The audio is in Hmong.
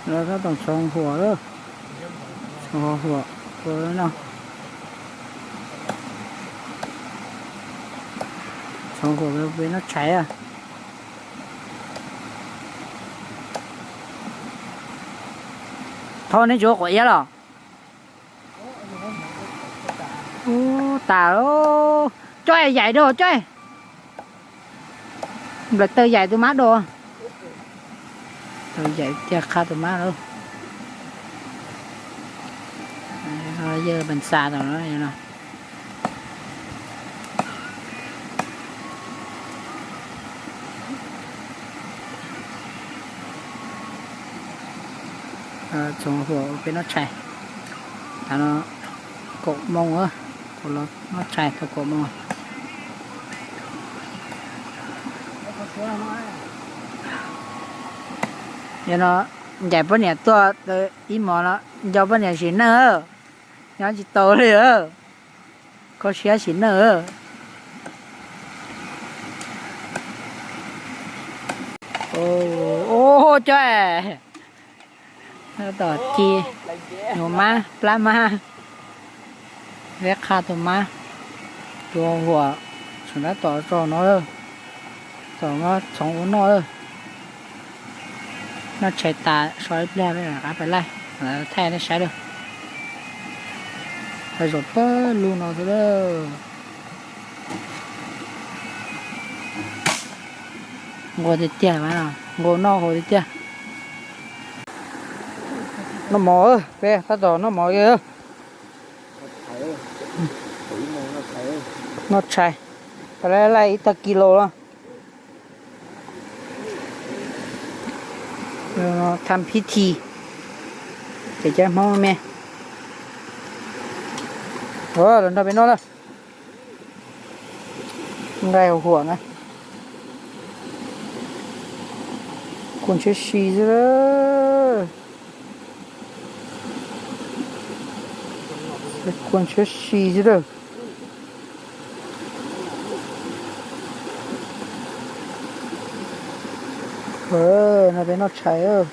Tab tom txhoov huam, txhoov huam no, txhoov huam peb noj tshais. Thaub, neb tsis ua quav iab los? Ub, tas, coj yaim dua coj. Nplaim taw yaim tus mab dua. Taw yaim tiag, qha tus mab lawm. Yawg Npas Xas tom no. Txhoov huam peb noj tshais. Tav no kaum moo, kuv los noj tshais thaum kaum moo. Yog no ncaim poj niam tuaj ib hmos no, nco poj niam sim neej, nyob tsis tau li. Kho siab sim neej. Ub, cov tom ci, nus mab plab mab, peb qha tus mab, tus huam, tseem tab tom tso no, tom no txhoov ua noj. Noj tshais tas so ib pliag peb mam rov qab pem laij, thaij nej saib lawm. Thaij zaum pawg lug no xwb lawm. Nqua tiag tiag, nqua noj hauv tiag tiag. Noj mov, peb tab tom noj mov. Noj tshais, peb laij ib tag kis los. Tham phib thi, ces cov Hmoob me. Los nrog peb noj lawm. Nqaij huam na. Kua ntshiab si xwb. Kua ntshiab si xwb lawm. No peb noj tshais.